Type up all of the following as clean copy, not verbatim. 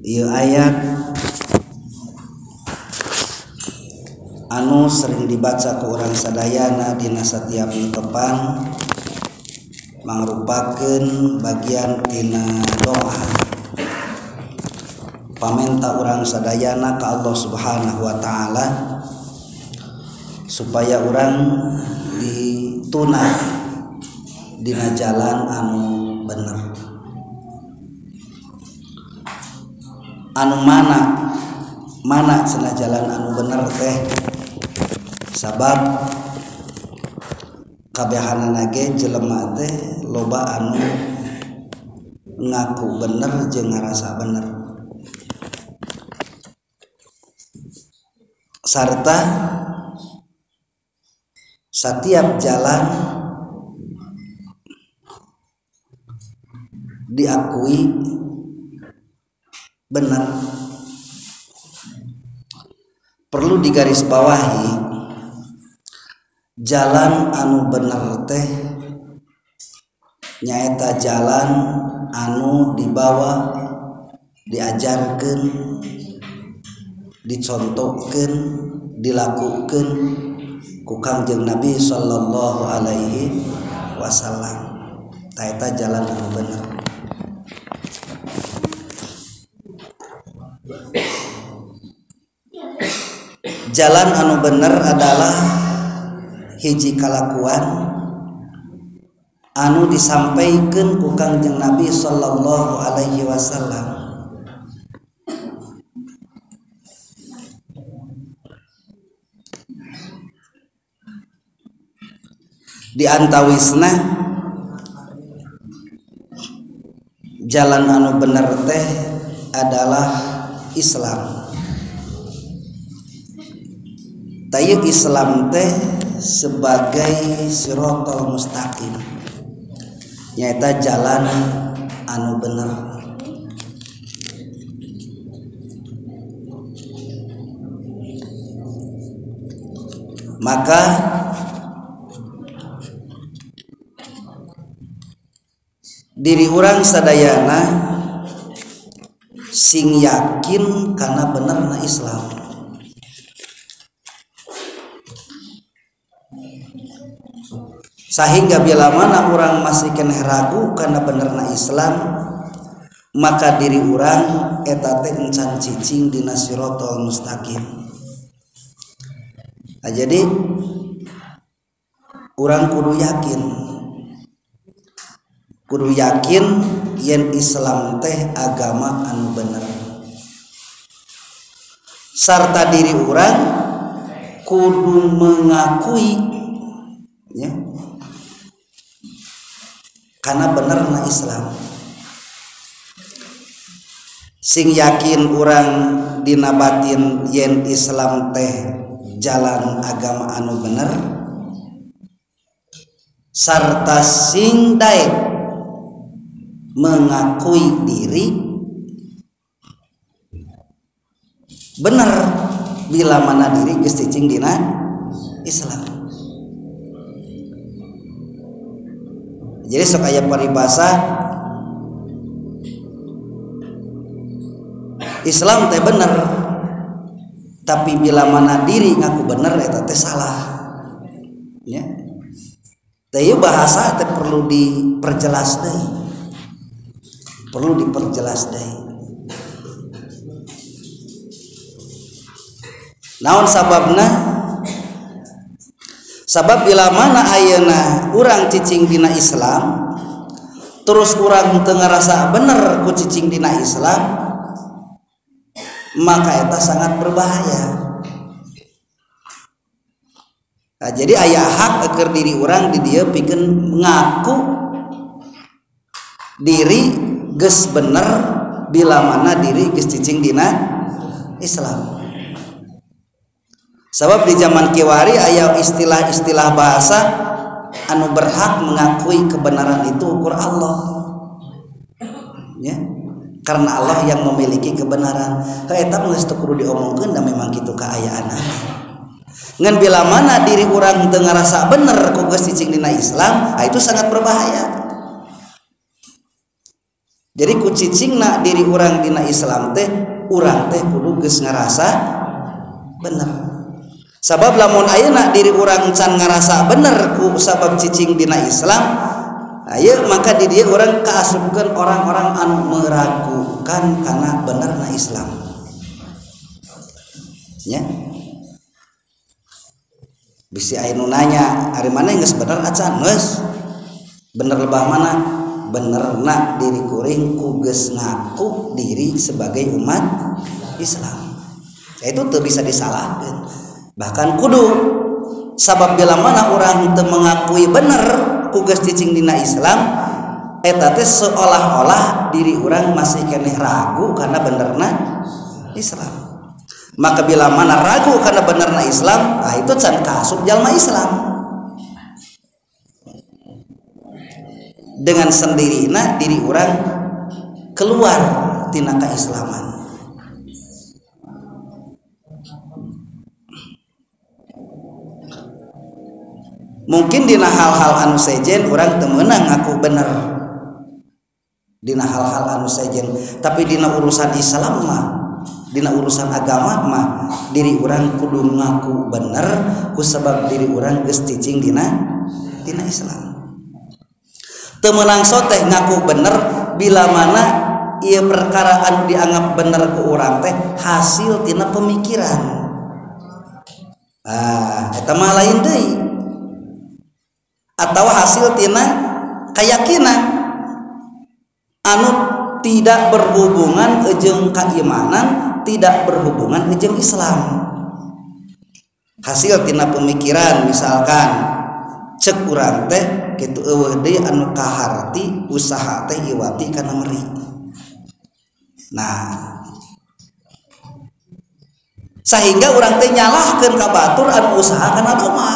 Ieu ayat anu sering dibaca ku urang sadayana dina satiap tepan mangrupakeun bagian tina doa pamenta urang sadayana ka Allah Subhanahu wa taala supaya urang ditunah dina jalan anu bener. Anu mana mana cenah jalan anu bener teh, sabab kabehanana ge jelema teh loba anu ngaku bener jeung ngarasa bener, sarta setiap jalan diakui benar. Perlu digarisbawahi, jalan anu bener teh nyaeta jalan anu dibawa, diajarkeun, dicontohkeun, dilakukeun ku Kangjeng Nabi sallallahu alaihi wasallam. Taeta jalan anu bener. Jalan anu bener adalah hiji kalakuan anu disampaikan ku Kangjeng Nabi sallallahu alaihi wasallam. Di antawisna jalan anu bener teh adalah Islam. Tayyib Islam teh sebagai siratal mustaqim, nyaeta jalan anu bener. Maka diri urang sadayana sing yakin kana benerna Islam. Sehingga bila mana orang masih keneh ragu karena benerna Islam, maka diri orang eta teh encan cicing dina siratal mustaqim. Nah, jadi orang kudu yakin yen Islam teh agama anu bener, sarta diri orang kudu mengakui, ya, karena benerna Islam. Sing yakin urang dina batin yen Islam teh jalan agama anu bener, sarta sing daek mengakui diri bener bila mana diri geus cicing dina Islam. Jadi sok aya paribasa Islam teh bener, tapi bila mana diri ngaku bener eta teh salah. Ya. Teh ieu bahasa teh perlu diperjelas deui. Perlu diperjelas deui. Naon sababna? Sabab bila mana ayeuna urang cicing dina Islam, terus urang teu ngarasa bener ku cicing dina Islam, maka eta sangat berbahaya. Nah, jadi aya hak keur diri urang di dieu pikeun ngaku diri geus bener bila mana diri geus cicing dina Islam. Sebab di zaman kiwari aya istilah-istilah bahasa anu berhak mengakui kebenaran itu ukur Allah, ya, karena Allah yang memiliki kebenaran. Eta geus teu kudu diomongkeun da memang kitu kaayaanna. Ngan bila mana diri urang teu ngarasa bener ku geus cicing dina Islam, ah itu sangat berbahaya. Jadi ku cicingna diri urang dina Islam teh urang teh kudu geus ngarasa bener. Sabab lamun ayeuna diri urang can ngarasa bener ku sabab cicing dina Islam, ayeuna maka di dieu urang kaasupkeun orang-orang anu meragukan kana benerna Islam. Nya. Bisi aya nu nanya, ari maneh geus bener acan? Geus. Bener lebah mana? Benerna diri kuring ku geus ngaku diri sebagai umat Islam. Ya, itu teu bisa disalahkeun. Bahkan kudu sabab bila mana orang teu mengakui bener ku geus cicing dina Islam, eta teh seolah-olah diri urang masih keneh ragu karena benerna Islam. Maka bila mana ragu karena benerna Islam, nah itu can kaasup jalma Islam. Dengan sendirina diri urang keluar tina keislaman. Mungkin dina hal-hal anu sejen urang teu meunang ngaku bener. Dina hal-hal anu sejen, tapi dina urusan Islam mah, dina urusan agama mah diri urang kudu ngaku bener ku sebab diri urang geus cicing dina Islam. Teu meunang soteh ngaku bener bila mana ieu perkara anu dianggap bener ku urang teh hasil tina pemikiran. Ah, eta mah lain deui. Atau hasil tina keyakinan anu tidak berhubungan jeung keimanan, tidak berhubungan jeung Islam. Hasil tina pemikiran misalkan cek urang teh kitu eueuh deui anu kaharti usaha teh iwati kana meri. Nah, sehingga urang teh nyalahkeun ka batur anu usaha kana doma.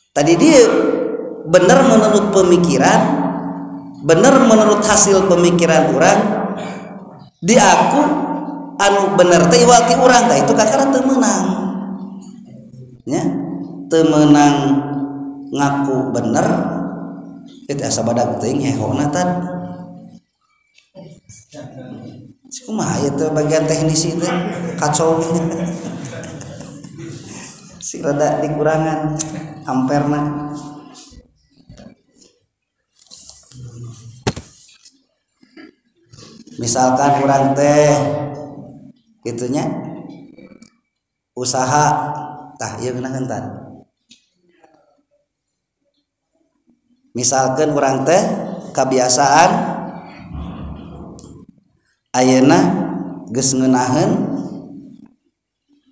Tadi dia benar menurut pemikiran, benar menurut hasil pemikiran orang, diaku anu bener teh iwati urang, tah itu kakara teu meunang. Nya, teu meunang ngaku bener, itu asa badag teuing hehona tad. Kumaha ieu teh bagian teknisi teh kacau. Si rada dikurangan amperna. Misalkan urang teh gitunya usaha tah ieu ngeunaheun tad. Misalkan urang teh kebiasaan ayeuna geus ngeunaheun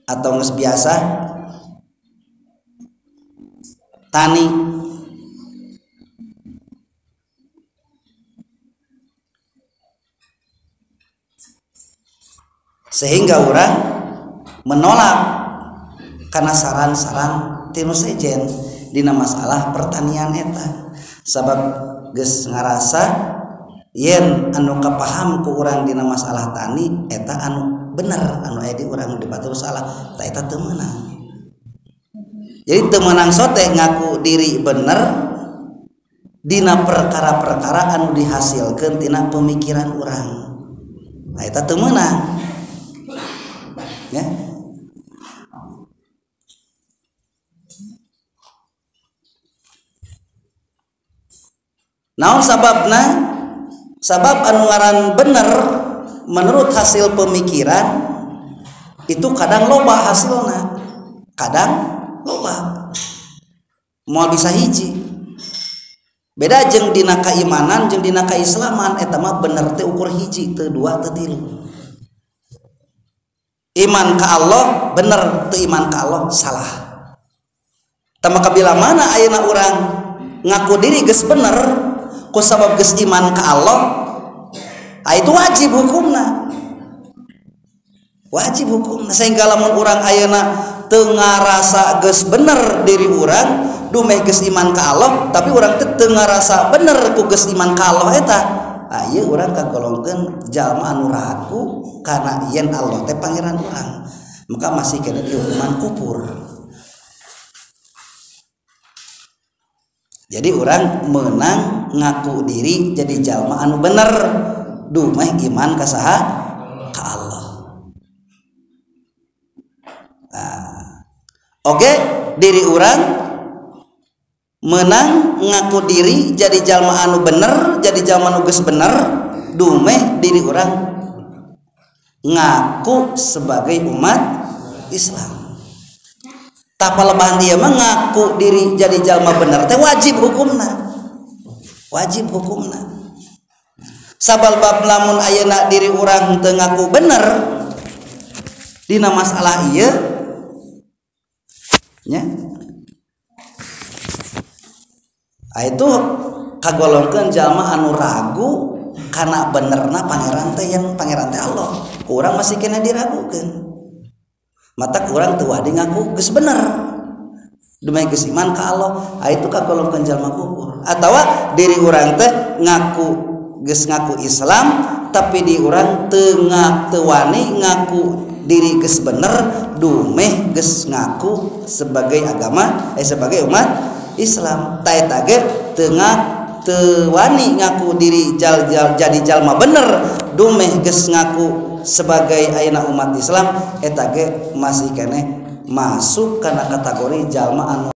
atau geus biasa tani, sehingga orang menolak karena saran-saran tinu sejen dina masalah pertanian eta, sabab geus ngarasa yen anu kapaham ku urang dina masalah tani eta anu bener, anu aya di urang dibatur salah, ta eta teu meunang. Jadi teu meunang soteh ngaku diri bener dina perkara-perkara anu dihasilkeun tina pemikiran urang. Nah eta teu meunang. Ya. Naon sababna? Sabab anu ngaran bener menurut hasil pemikiran itu kadang loba hasilna, kadang loba moal bisa hiji. Beda jeung dina keimanan jeung dina keislaman eta mah bener teh ukur hiji teu dua teu tilu. Iman ka Allah bener, teu iman ka Allah salah. Tah maka bila mana ayeuna urang ngaku diri geus bener ku sabab geus iman ka Allah, ah itu wajib hukumna. Wajib hukumna sehingga lamun urang ayeuna teu ngarasa geus bener diri urang dumeh geus iman ka Allah, tapi urang teh teu ngarasa bener ku geus iman ka Allah eta, ah ieu urang kagolongkeun jalma anu ragu kana yen Allah teh pangeran urang, maka masih kena dihukuman kufur. Jadi orang menang ngaku diri jadi jalma anu bener dumeh iman ka saha? Ka Allah. Nah, oke, diri orang menang ngaku diri jadi jalma anu bener, jadi jalma anu geus bener, dumeh diri orang ngaku sebagai umat Islam. Tapa lebahan dia mengaku diri jadi jalma bener teh wajib hukumna. Wajib hukumna. Sabal bab lamun ayeuna diri urang teu ngaku bener dina masalah ieu nya. Ah itu kagolongkeun jalma anu ragu kana benerna pangeran teh yang pangeran teh Allah. Ku urang masih kena diragukeun. Mata kurang teu wadi ngaku geus bener dumeh geus iman ka Allah, ah itu kagolongkeun jalma kufur. Atawa diri urang teh ngaku geus ngaku Islam tapi di urang teu wani ngaku diri geus bener dumeh geus ngaku sebagai agama sebagai umat Islam. Ta eta ge teu wani ngaku diri jadi jalma bener dumeh geus ngaku sebagai ayeuna umat Islam, eta ge masih keneh masuk kana kategori jalma anu